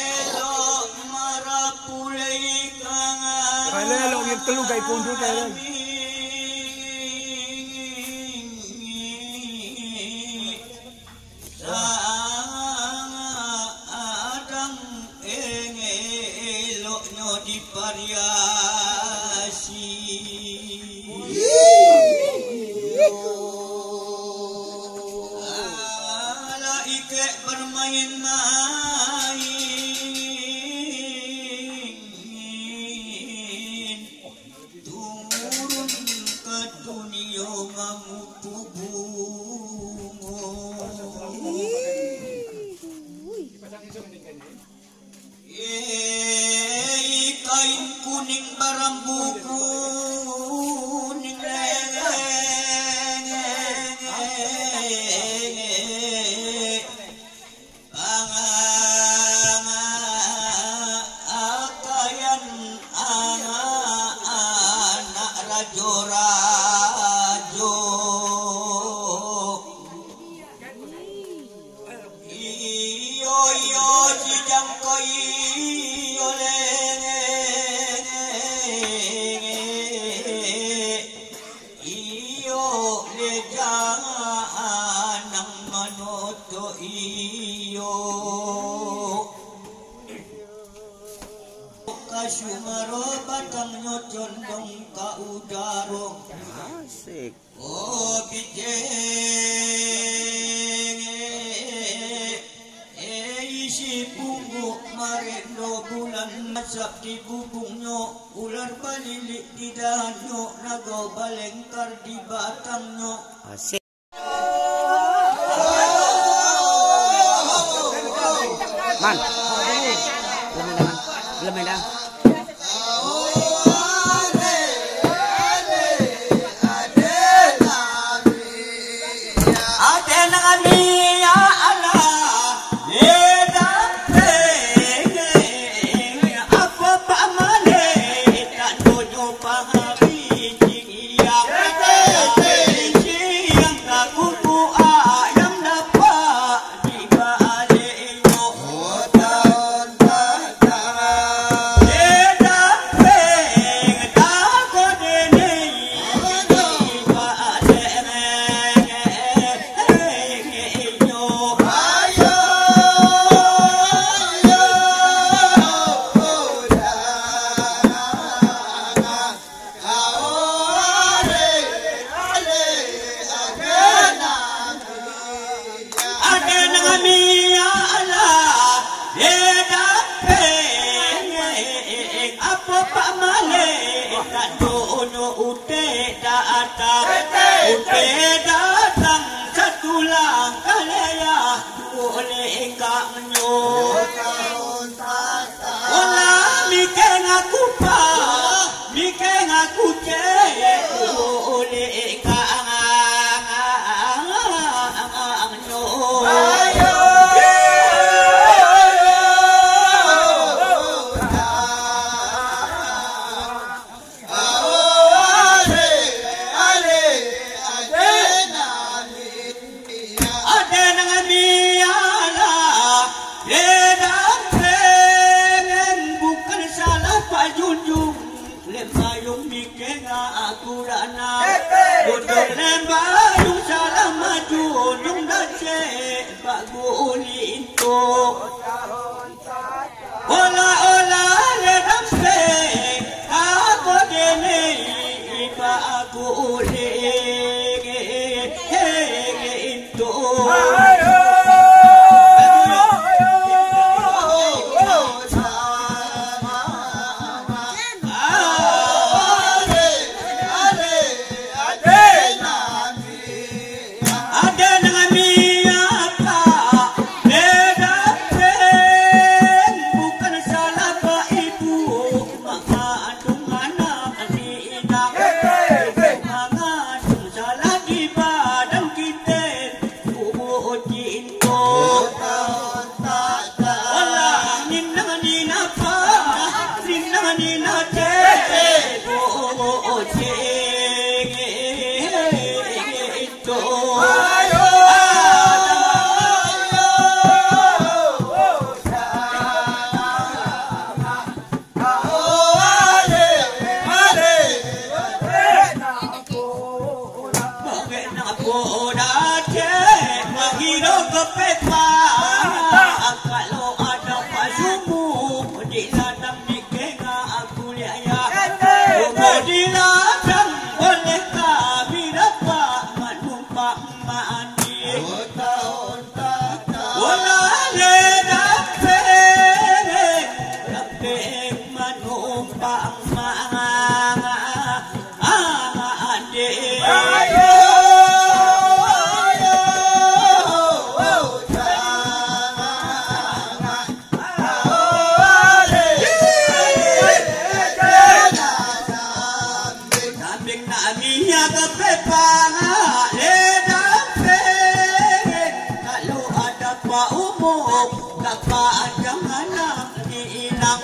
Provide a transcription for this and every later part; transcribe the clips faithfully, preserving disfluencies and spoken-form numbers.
Elok-elok marapulei kangai. Elok-elok ngieng telu gai kundul kai. Sadang elok nyoe dipariasi. Ala ikek bermain-main. Turun ke dunia mampu bungo. Eh, kain kuning barambu kuning. Pakaian anak rajo-rajo. Iyo, iyo, jijangkoi iyo lé. Iyo lé janang manoto iyo. Ka sumaro batang nyoe condong ka udaro. Asik. Oh, bijéng, eh, isi punggok maret dua bulan, asap di bubung nyoe, ular balilik di dahan nyoe, naga balengkar di batang nyoe. Asik. Man. Belum ada, Man. Belum ada. Ada nami ya Allah, ye dapeng, apa pak malaikat dono ute datang, ute datang satu langkah leya dua lengkah nyo. Ola mikeng aku pa, mikeng aku cek, oleh kang nyoe. Ada nang miala, ledang pengen bukan salah Pak Junjung. Lembayung mikeng aku dana. Betul lembayung salah maju, dung dacek Pak Gulinto. Ola-ola le dampe, ako dene iba aku le into. Ada nami apa? Beda pe Di ladang boleh kami dapat menumpang mandi. Unta-unta tak. Bola le dapeng, dapeng menumpang mandi. Ayo, ayo, ayo. Kambing nak minyak ke peupah, eh, dapeng. Kalau ada pak umum, dapat anak ni inang.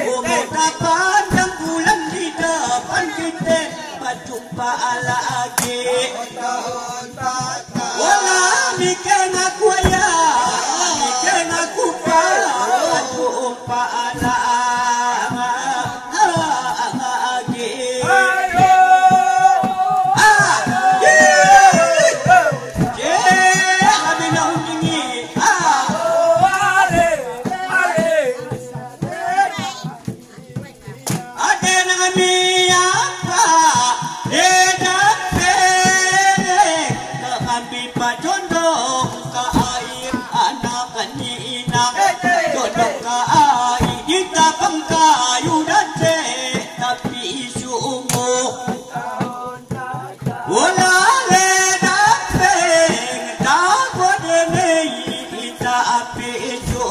Umur dapat dan bulan di depan kita, berjumpa lagi. Wala mikeng aku ayah, mikeng aku pa, aku umpa anak. Aden ngon mi apa, eh, dapeng, kami pacondong ka air anak ni inang. Condong ka air di tabang kayu dan teh, tapi isu umur. Ulale dapeng, takot demi kita api itu.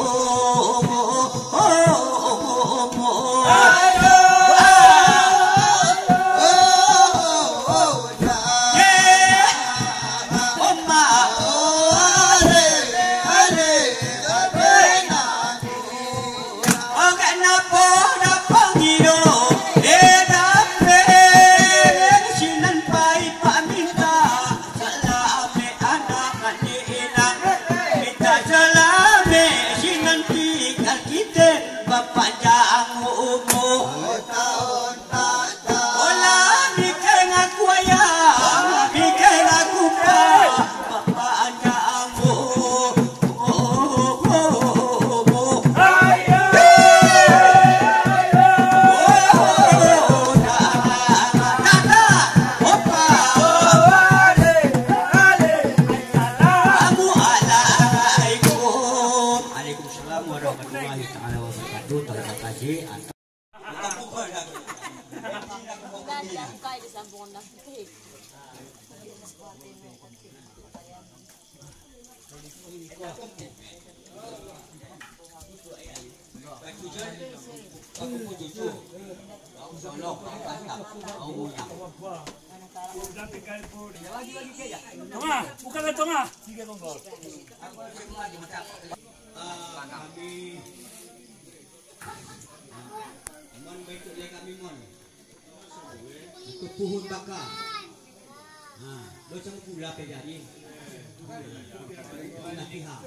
Seulame anak di inang, minta seulame sinan tinggal kita, bapak jangan umu. Ola mikeng aku ayah, mikeng aku pa, bapak jangan umu. Waalaikumsalam warahmatullahi taala wabarakatuh. Terima kasih. Tengah, buka ke tengah. Mon baikôt lé kami mon. Ikôt pohon baka. Ha, lo cang pula pe jadi. Latihan.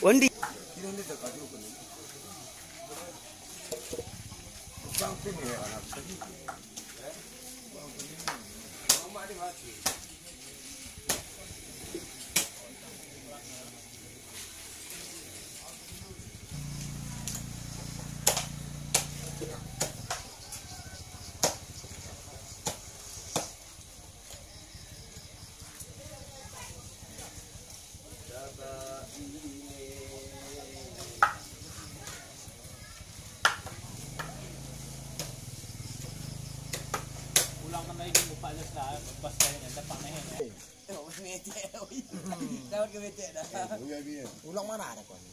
Wandi. Ulang kembali di empat belas lah, lepas saya dapat naik. Dapat ke betek dah. Ulang mana ada kau ni?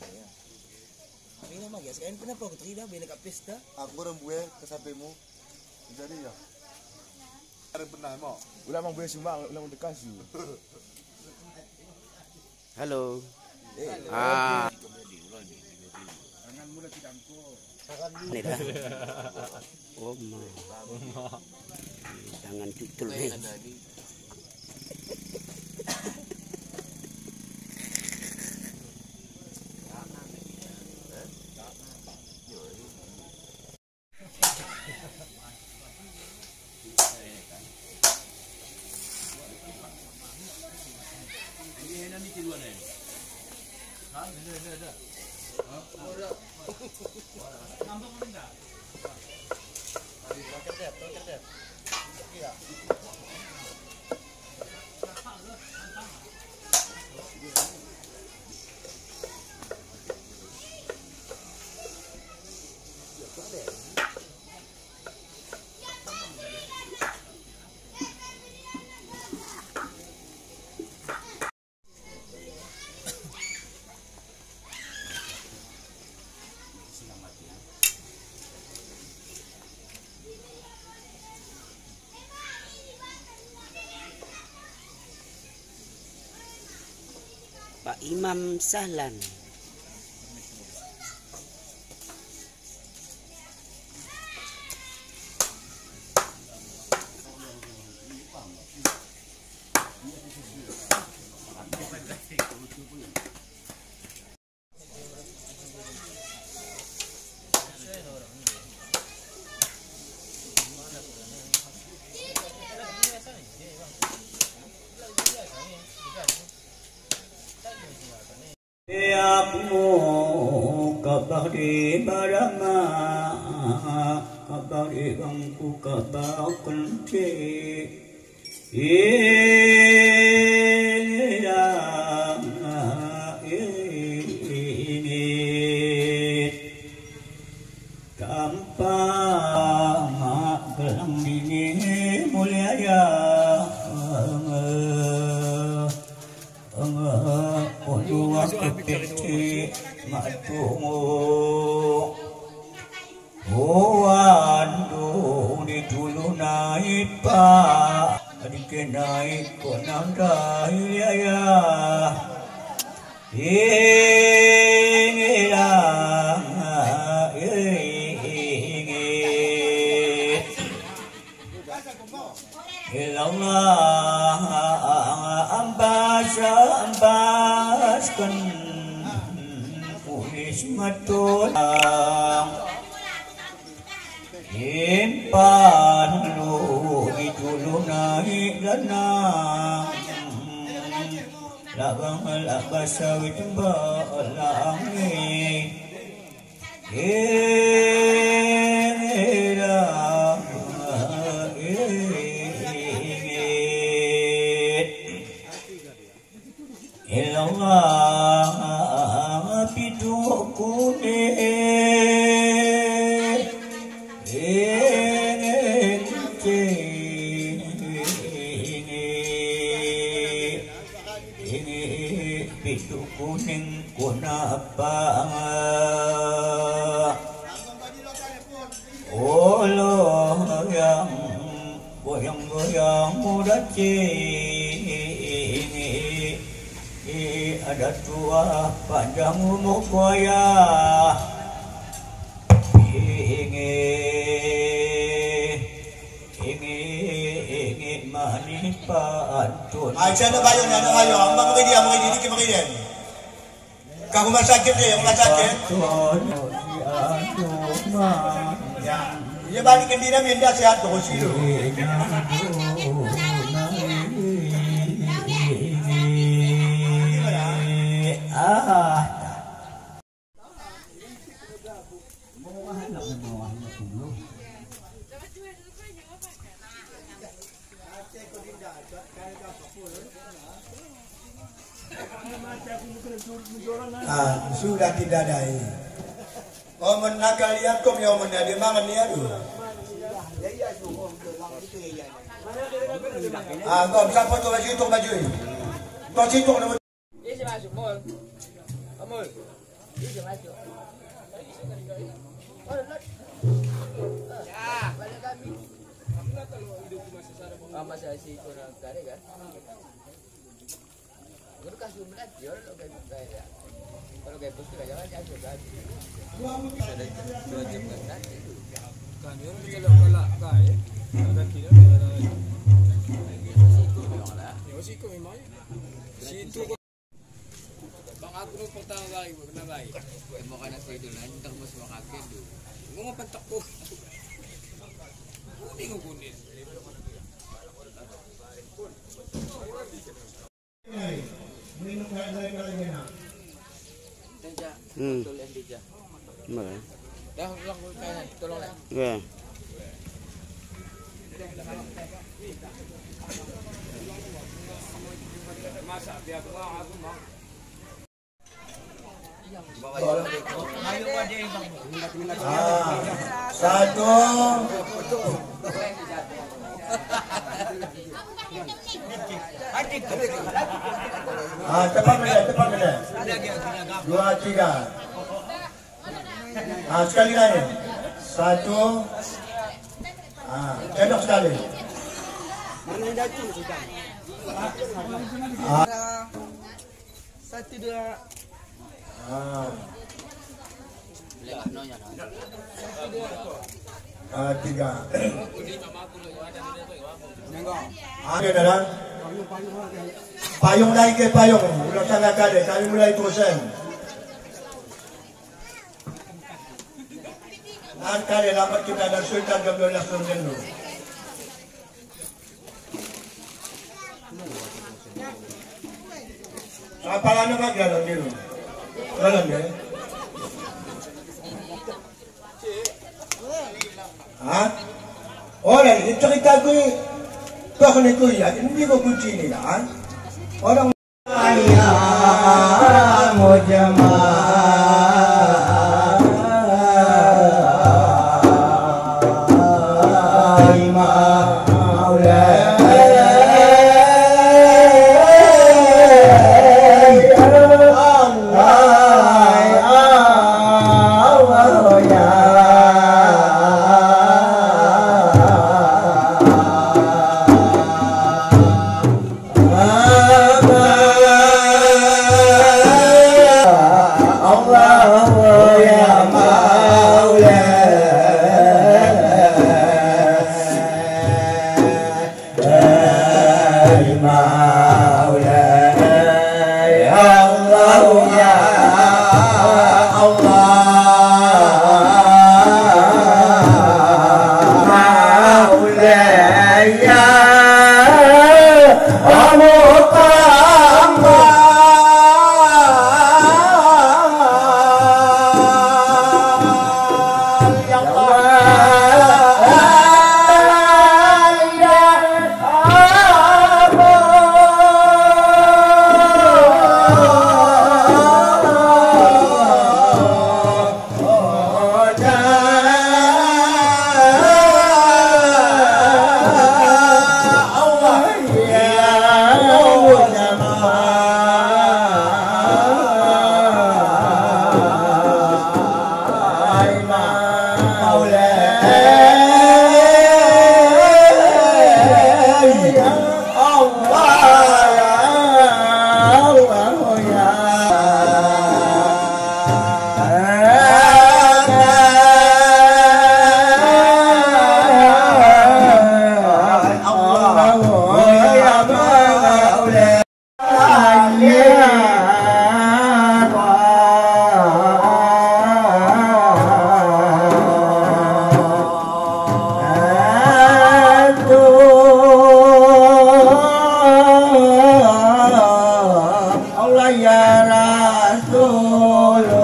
Ini mah guys, kan kenapa aku terida bila kat pesta? Aku orang buai ke sampingmu. Jadi ya. Ada pernah mau. Ulang mang buai sumbang, ulang dekat su. Halo. Ah. Ni dah. Oh, ma. Jangan tutul ni. Pak Imam Sahlan. Yakmu ka bari barama, ka bari bangku, ka ba keunti. Inilah ini tanpa mak gelang dini mulia ya. Ulua kepiti mak tungu. Wan du di dulu naik pak, dikit naik kok nang dah ya. Inilah, ingit. Ilallah, ambas, ambaskan ulis matulang. Impan lu di dulu naik danang. Labang labas sawit ba langit. Inilah, ingit. Ilallah, pitu kuning. Ingit, ingit. Ini pintu kuning kona apa? Ulu yang goyang-goyang muda cini. Ada tua panjang umur kuaya. Ini Ingat, ingat manis pantun. Ai, saya nak bayar, nak bayar. Abang bagi dia, bagi dia, dikit bagi dia. Kat rumah sakit dia, rumah sakit. Pantun, si Abdul Malik. Ya. Dia balik ke dia, minta sihat terus dulu. Ah. Ah, sudah tidak ada ini. Oh, menakal ya, kok ya, menjadi mangan ya, tu. Ah, kau siapa tu baju itu, baju ini? Kau situ. Isi masuk, Mul. Mul. Isi masuk. Oh, lot. Ya. Balik kami. Ah, masa si kurang tarik kan? Guru kasih berat, dia orang tak kayak ya. Kalau kayak bos tu dah jalan, dia tu kan. Ada dua jam kan, kan? Kan, dia orang kalau galak kan, ya. Ada kira, ada. Ya, siku memang, ya. Situ Bang, aku ni petang lagi, kena lagi. Mau kena saya dulu, nanti tak masuk makan tu. Ngomong pentok tu. Kuning, kuning. Hmm. Boleh. Ya. Ah, satu. Ah, cepat saja, cepat saja. Dua, tiga. Ah, sekali lagi. Satu. Ah, cedok sekali. Ah. Satu, dua. Ah. Ah, tiga. Ada dalam payung, naik ke payung. Udah sangat ada. Kami mulai terus, eh. Angkali lambat kita dan sultan jam dua belas dulu. Apa lama lagi dalam dulu? Dalam ya. Ha? Orang ni cerita gue. Kau kena kuliah, ini kau kunci ni kan? Orang Allah ya Rasulullah.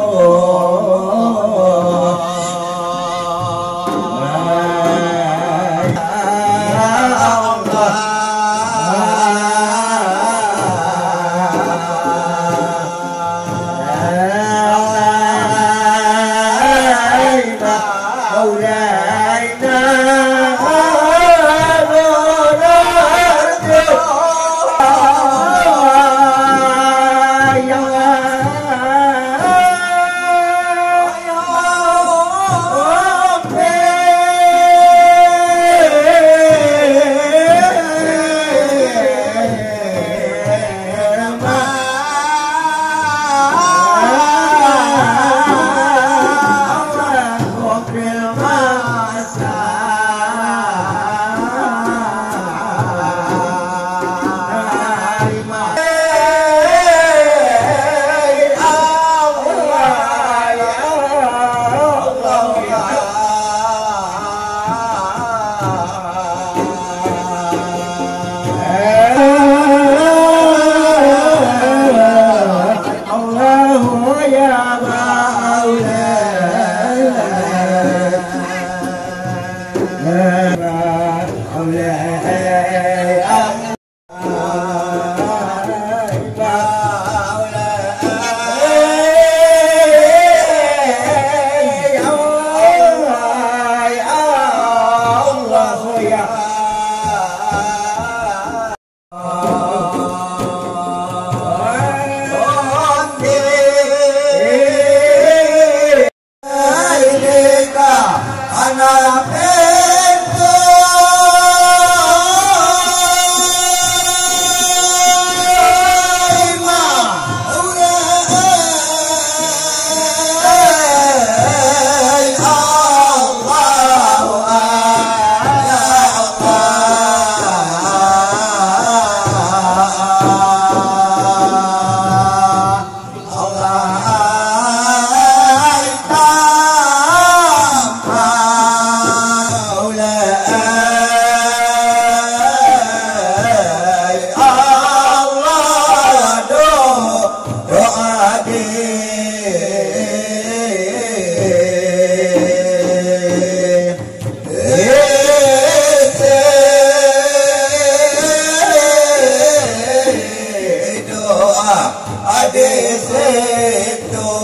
Di situ,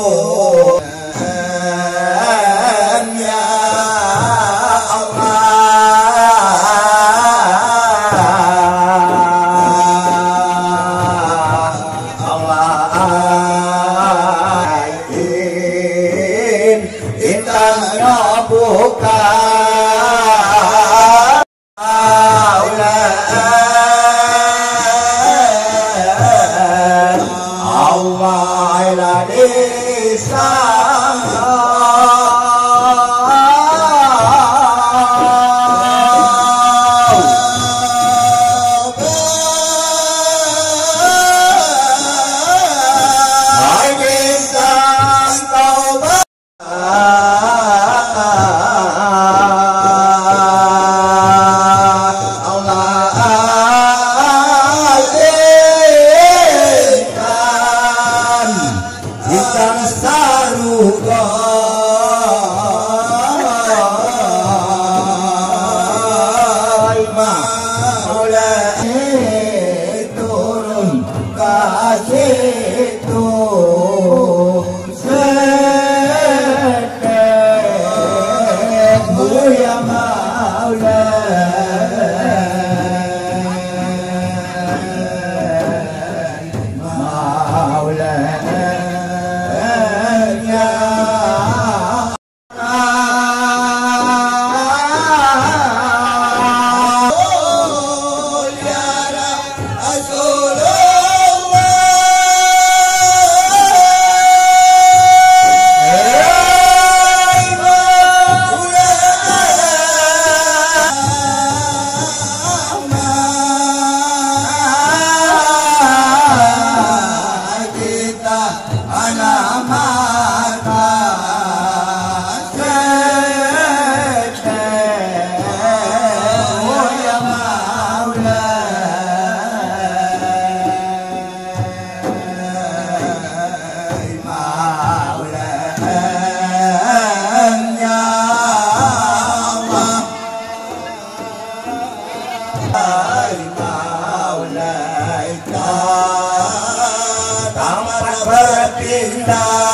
ya Allah, Allah, intan nyoe buka. Tempat berpindah.